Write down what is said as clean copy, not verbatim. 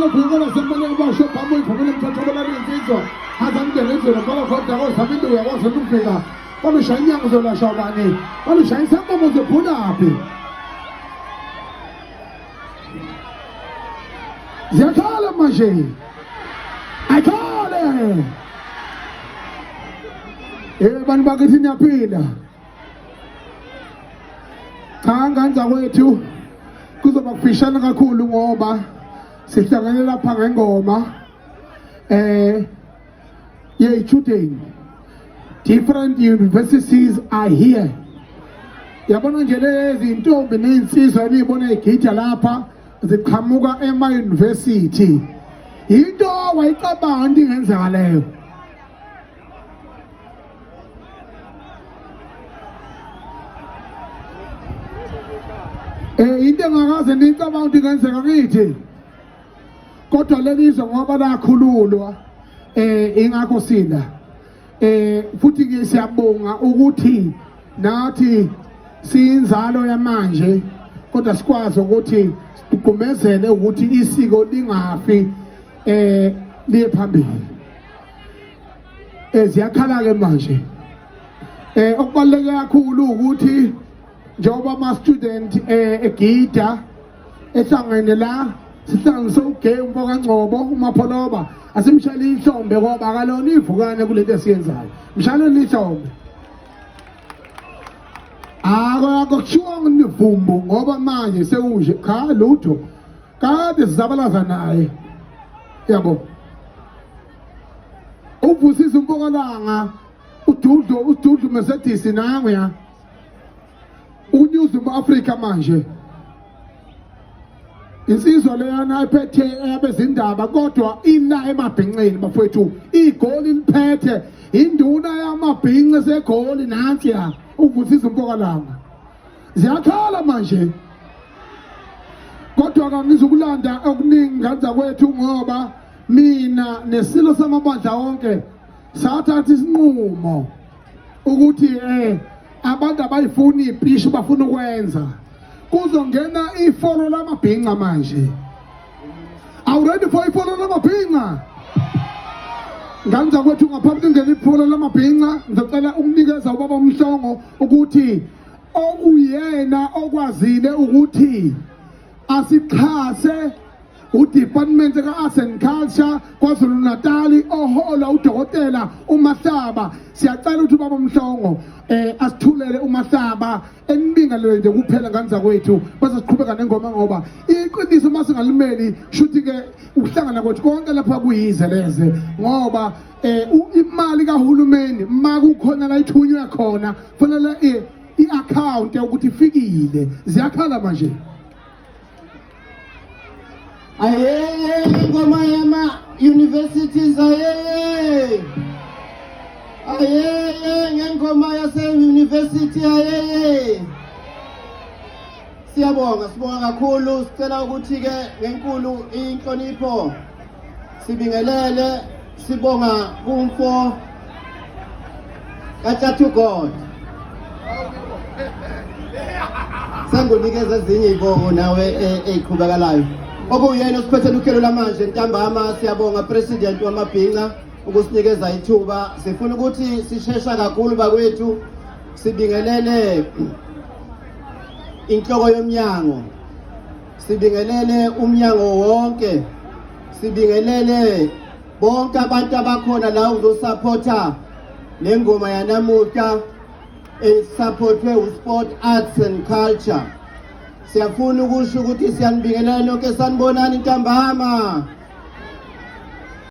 Lovuko lasembaleni basho phambi ivumele mthatha balala insizwa azamngena ezweni bala kodwa kozama into uyakwazi ukufika balushaya inyango zolasha ubani balushaya isankomo zophunaphi ziyakhala manje ayikhale. Bantu bakithi niyaphila. Cha, ngane zakwethu, kuzoba kufishane kakhulu ngoba sihlangene lapha ngengoma ye-shooting. Different universities are here. Yabona nje lezi intombi nezinsizwa eniyibona igida lapha ziqhamuka ema-university. Into wayicabanga into ingenzeka leyo. Into engakaze ngicabanga ukuthi ingenzeka ngithi, kodwa lelizwe ngoba lakhululwa ingakho sila futhi ke siyabonga ukuthi nathi siyinzalo yamanje, kodwa sikwazi ukuthi sigqumezele ukuthi isiko lingafi, liye phambili. Ziyakhala ke manje. Okubaluleke kakhulu ukuthi njengoba ama student egida ehlangene la, sihlanganise uGay umfokaNgcobo uMapholoba, asimshayele ihlombe ngoba akalona ivukane kulento esiyenzayo. Mshayeleni ihlombe. Akuthiwa nivumbu ngoba manje sekunje, cha lutho, kade sizabalaza naye yabo. Uvusisa umpokalanga ududlu ududlu Mercedes nanguya uNyuzimu Afrika manje insizwa leyana ephethe abezindaba kodwa ila emabhinqeni bafowethu, igoli liphethe induna yamabhinqe segoli nansi ya uvusisa umpokalanga. Ziyakhala manje, kodwa kangizukulanda okuningi nganza kwethu ngoba mina nesilo samabandla wonke sathatha isinqumo ukuthi abantu abayifuni ipisho, bafuna ukwenza. Kuzongena ifolo lamabhinca manje. Are you ready for ifolo lamabhinca? Nganza kwethu, ngaphambi kungena ifolo lamabhinca, ngizocela ukunikeza ubaba uMhlongo ukuthi okuyena okwazile ukuthi asixhase, uDepartment ka-Arts and Culture KwaZulu Natal ohola udokotela uMahlaba. Siyacela ukuthi ubaba uMhlongo asithulele uMahlaba enibingelele nje kuphela nganza kwethu, bese siqhubeka nengoma ngoba iqiniso uma singalimeli shuthi ke ukuhlangana kwethu konke lapha kuyize leze, ngoba imali kahulumeni makukhona la ithunywe khona fanele i-account ukuthi ifikile. Ziyakhala manje. Ayeye, ingoma yama universities, ayeye. Ayeye ngengoma yase university, ayeye. Siyabonga, sibonga kakhulu, sicela ukuthi ke ngenkulu inhlonipho sibingelele, sibonga kumfo kaTshathu God. Sengunikeza ezinye izibongo nawe eziqhubekalayo. Okuyena osiphethela uhlelo lamanje ntambama, siyabonga President wamabhinca ukusinikeza ithuba. Sifuna ukuthi sishesha kakhulu bakwethu, sibingelele inhloko yomnyango, sibingelele umnyango wonke, sibingelele bonke abantu abakhona la uzosupporta lengoma yanamuhla esupportwe uSport Arts and Culture. Siyafuna ukusho ukuthi siyanibingelela nonke, sanibonani ntambama.